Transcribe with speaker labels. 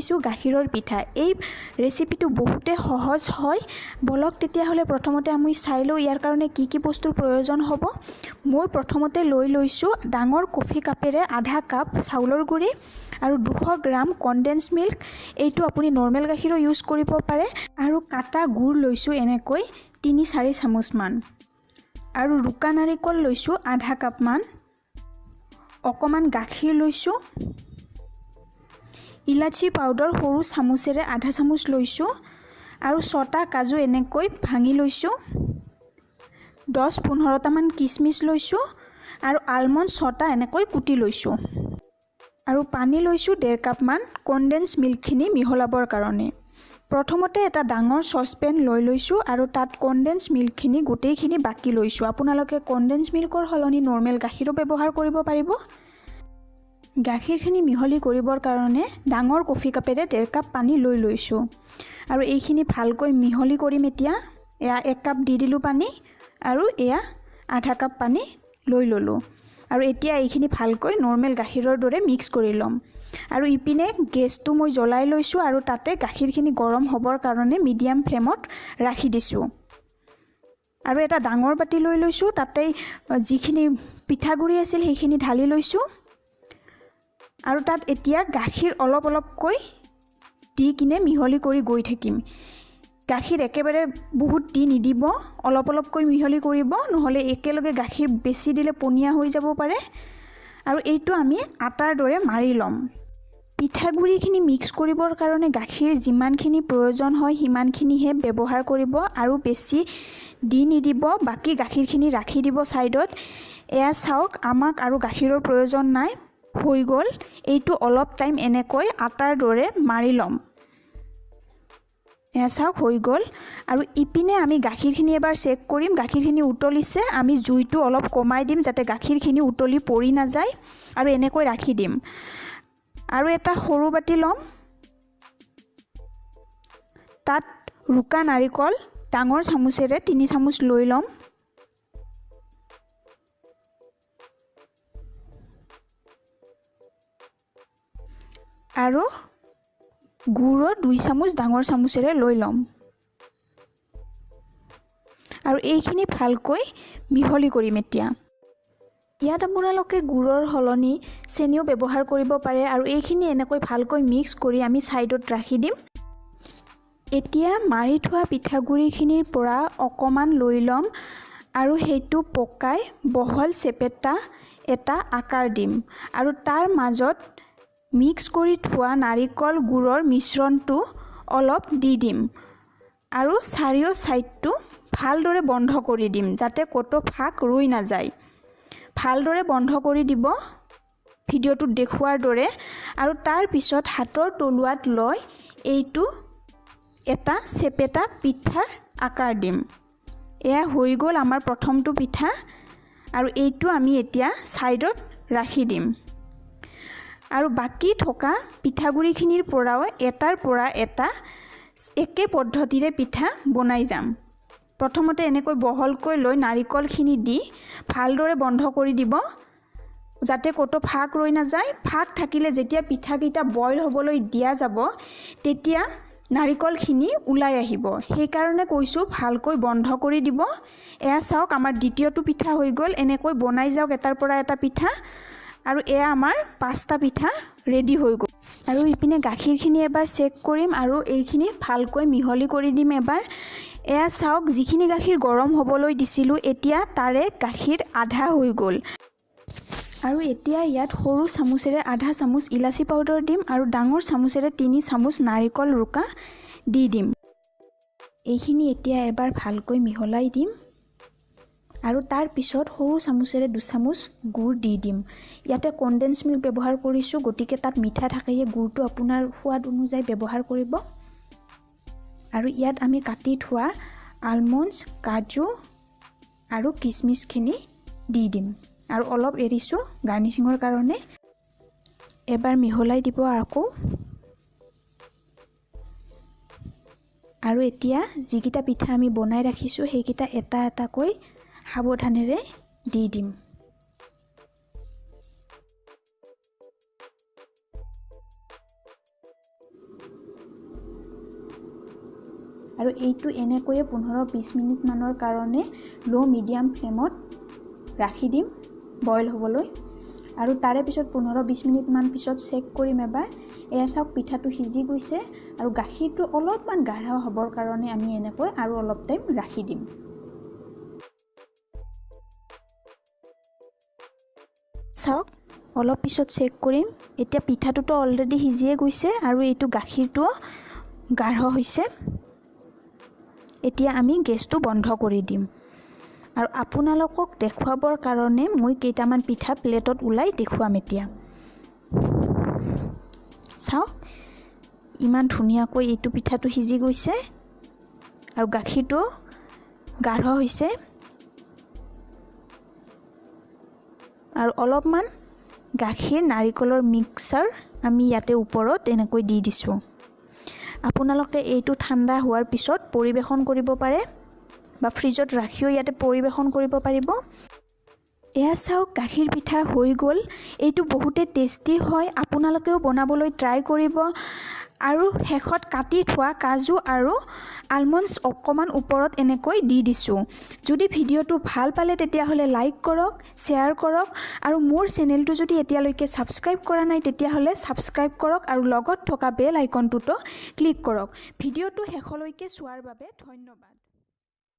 Speaker 1: আহিছোঁ গাখীৰৰ পিঠা। এই ৰেচিপিটো বহুতে সহজ হয়। বলক তেতিয়াহ'লে প্ৰথমতে আমি চাই লওঁ ইয়াৰ কাৰণে কি কি বস্তুৰ প্ৰয়োজন হ'ব। মই প্ৰথমতে লৈ লৈছোঁ ডাঙৰ কফি কাপেৰে আধা কাপ চাউলৰ গুড়ি আৰু 200 গ্ৰাম কনডেন্স মিল্ক। এইটো আপুনি নৰ্মেল গাখীৰো ইউজ কৰিব পাৰে। আৰু কাটা গুড় লৈছোঁ এনেকৈ 3-4 চামুচমান। আৰু ৰুকা নাৰিকল লৈছোঁ আধা কাপমান। অকণমান গাখীৰ লৈছোঁ। ইলাচি পাউডাৰ সৰু চামুচেৰে আধা চামুচ লৈছোঁ। আৰু 6টা কাজু এনেকৈ ভাঙি লৈছোঁ। 10-15টামান কিচমিচ লৈছোঁ আৰু আলমণ্ড 6টা এনেকৈ কুটি লৈছোঁ। আৰু পানী লৈছোঁ 1.5 কাপমান কনডেন্স মিল্কখিনি মিহলাবৰ কাৰণে। প্ৰথমতে এটা ডাঙৰ চচপেন লৈ লৈছোঁ আৰু তাত কনডেন্স মিল্কখিনি গোটেইখিনি বাকি লৈছোঁ। আপোনালোকে কনডেন্স মিল্কৰ সলনি নৰ্মেল গাখীৰো ব্যৱহাৰ কৰিব পাৰিব। গাখীৰখিনি মিহলি কৰিবৰ কাৰণে ডাঙৰ কফি কাপেৰে 1.5 কাপ পানী লৈ লৈছোঁ। আৰু এইখিনি ভালকৈ মিহলি কৰিম এতিয়া। এয়া 1 কাপ দি দিলোঁ পানী আৰু এয়া আধা কাপ পানী লৈ ল'লোঁ। আৰু এতিয়া এইখিনি ভালকৈ নৰ্মেল গাখীৰৰ দৰে মিক্স কৰি ল'ম। আৰু ইপিনে গেছটো মই জ্বলাই লৈছোঁ আৰু তাতে গাখীৰখিনি গৰম হ'বৰ কাৰণে মিডিয়াম ফ্লেমত ৰাখি দিছোঁ। আৰু এটা ডাঙৰ বাতি লৈ লৈছোঁ, তাতেই যিখিনি পিঠাগুড়ি আছিল সেইখিনি ঢালি লৈছোঁ। আৰু তাত এতিয়া গাখীৰ অলপ অলপকৈ দি কিনে মিহলি কৰি গৈ থাকিম। গাখীৰ একেবাৰে বহুত দি নিদিব, অলপ অলপকৈ মিহলি কৰিব, নহ'লে একেলগে গাখীৰ বেছি দিলে পনীয়া হৈ যাব পাৰে। আৰু এইটো আমি আটাৰ দৰে মাৰি ল'ম। পিঠাগুড়িখিনি মিক্স কৰিবৰ কাৰণে গাখীৰ যিমানখিনি প্ৰয়োজন হয় সিমানখিনিহে ব্যৱহাৰ কৰিব আৰু বেছি দি নিদিব। বাকী গাখীৰখিনি ৰাখি দিব ছাইডত। এয়া চাওক, আমাক আৰু গাখীৰৰ প্ৰয়োজন নাই, হৈ গ'ল। এইটো অলপ টাইম এনেকৈ আটাৰ দৰে মাৰি ল'ম। এয়া চাওক, হৈ গ'ল। আৰু ইপিনে আমি গাখীৰখিনি এবাৰ চেক কৰিম। গাখীৰখিনি উতলিছে, আমি জুইটো অলপ কমাই দিম যাতে গাখীৰখিনি উতলি পৰি নাযায়। আৰু এনেকৈ ৰাখি দিম। আৰু এটা সৰু বাতি ল'ম, তাত ৰুকা নাৰিকল ডাঙৰ চামুচেৰে 3 চামুচ লৈ ল'ম। আৰু গুড়ো 2 চামুচ ডাঙৰ চামুচেৰে লৈ ল'ম। আৰু এইখিনি ভালকৈ মিহলি কৰিম এতিয়া। ইয়াত আপোনালোকে গুড়ৰ সলনি চেনিও ব্যৱহাৰ কৰিব পাৰে। আৰু এইখিনি এনেকৈ ভালকৈ মিক্স কৰি আমি ছাইডত ৰাখি দিম। এতিয়া মাৰি থোৱা পিঠাগুড়িখিনিৰ পৰা অকণমান লৈ ল'ম আৰু সেইটো পকাই বহল চেপেটা এটা আকাৰ দিম। আৰু তাৰ মাজত মিক্স কৰি থোৱা নাৰিকল গুড়ৰ মিশ্ৰণটো অলপ দি দিম। আৰু চাৰিও ছাইডটো ভালদৰে বন্ধ কৰি দিম যাতে ক'তো ফাঁক ৰৈ নাযায়। ভালদৰে বন্ধ কৰি দিব ভিডিঅ'টোত দেখুওৱাৰ দৰে। আৰু তাৰপিছত হাতৰ তলুৱাত লৈ এইটো এটা চেপেটা পিঠাৰ আকাৰ দিম। এয়া হৈ গ'ল আমাৰ প্ৰথমটো পিঠা। আৰু এইটো আমি এতিয়া ছাইডত ৰাখি দিম। আৰু বাকী থকা পিঠাগুড়িখিনিৰ পৰাও এটাৰ পৰা এটা একে পদ্ধতিৰে পিঠা বনাই যাম। প্ৰথমতে এনেকৈ বহলকৈ লৈ নাৰিকলখিনি দি ভালদৰে বন্ধ কৰি দিব যাতে ক'তো ফাঁক ৰৈ নাযায়। ফাঁক থাকিলে যেতিয়া পিঠাকেইটা বইল হ'বলৈ দিয়া যাব তেতিয়া নাৰিকলখিনি ওলাই আহিব, সেইকাৰণে কৈছোঁ ভালকৈ বন্ধ কৰি দিব। এয়া চাওক, আমাৰ দ্বিতীয়টো পিঠা হৈ গ'ল। এনেকৈ বনাই যাওক এটাৰ পৰা এটা পিঠা। আৰু এয়া আমাৰ 5টা পিঠা ৰেডি হৈ গ'ল। আৰু ইপিনে গাখীৰখিনি এবাৰ চেক কৰিম আৰু এইখিনি ভালকৈ মিহলি কৰি দিম এবাৰ। এয়া চাওক, যিখিনি গাখীৰ গৰম হ'বলৈ দিছিলোঁ এতিয়া তাৰে গাখীৰ আধা হৈ গ'ল। আৰু এতিয়া ইয়াত সৰু চামুচেৰে আধা চামুচ ইলাচি পাউডাৰ দিম আৰু ডাঙৰ চামুচেৰে 3 চামুচ নাৰিকল ৰুকা দি দিম। এইখিনি এতিয়া এবাৰ ভালকৈ মিহলাই দিম। আৰু তাৰ পিছত সৰু চামুচেৰে 2 চামুচ গুড় দি দিম। ইয়াতে কনডেন্স মিল্ক ব্যৱহাৰ কৰিছোঁ, গতিকে তাত মিঠা থাকে, সেই গুড়টো আপোনাৰ সোৱাদ অনুযায়ী ব্যৱহাৰ কৰিব। আৰু ইয়াত আমি কাটি থোৱা আলমণ্ডছ, কাজু আৰু কিচমিচখিনি দি দিম। আৰু অলপ এৰিছোঁ গাৰ্নিচিঙৰ কাৰণে। এবাৰ মিহলাই দিব আকৌ। আৰু এতিয়া যিকেইটা পিঠা আমি বনাই ৰাখিছোঁ সেইকেইটা এটা এটাকৈ সাৱধানেৰে দি দিম। আৰু এইটো এনেকৈয়ে 15-20 মিনিটমানৰ কাৰণে ল' মিডিয়াম ফ্লেমত ৰাখি দিম বইল হ'বলৈ। আৰু তাৰে পিছত 15-20 মিনিটমান পিছত চেক কৰিম এবাৰ। এয়া চাওক পিঠাটো সিজি গৈছে আৰু গাখীৰটো অলপমান গাঢ়া হ'বৰ কাৰণে আমি এনেকৈ আৰু অলপ টাইম ৰাখি দিম। চাওক অলপ পিছত চেক কৰিম। এতিয়া পিঠাটোতো অলৰেডি সিজিয়ে গৈছে আৰু এইটো গাখীৰটোও গাঢ় হৈছে। এতিয়া আমি গেছটো বন্ধ কৰি দিম। আৰু আপোনালোকক দেখুৱাবৰ কাৰণে মই কেইটামান পিঠা প্লেটত ওলাই দেখুৱাম। এতিয়া চাওক ইমান ধুনীয়াকৈ এইটো পিঠাটো সিজি গৈছে আৰু গাখীৰটো গাঢ় হৈছে। আৰু অলপমান গাখীৰ নাৰিকলৰ মিক্সাৰ আমি ইয়াতে ওপৰত এনেকৈ দি দিছোঁ। আপোনালোকে এইটো ঠাণ্ডা হোৱাৰ পিছত পৰিৱেশন কৰিব পাৰে বা ফ্ৰিজত ৰাখিও ইয়াতে পৰিৱেশন কৰিব পাৰিব। এয়া চাওক গাখীৰ পিঠা হৈ গ'ল। এইটো বহুতে টেষ্টি হয়, আপোনালোকেও বনাবলৈ ট্ৰাই কৰিব। আৰু শেষত কাটি থোৱা কাজু আৰু আলমণ্ডছ অকণমান ওপৰত এনেকৈ দি দিছোঁ। যদি ভিডিঅ'টো ভাল পালে তেতিয়াহ'লে লাইক কৰক, শ্বেয়াৰ কৰক আৰু মোৰ চেনেলটো যদি এতিয়ালৈকে ছাবস্ক্ৰাইব কৰা নাই তেতিয়াহ'লে ছাবস্ক্ৰাইব কৰক আৰু লগত থকা বেল আইকনটোতো ক্লিক কৰক। ভিডিঅ'টো শেষলৈকে চোৱাৰ বাবে ধন্যবাদ।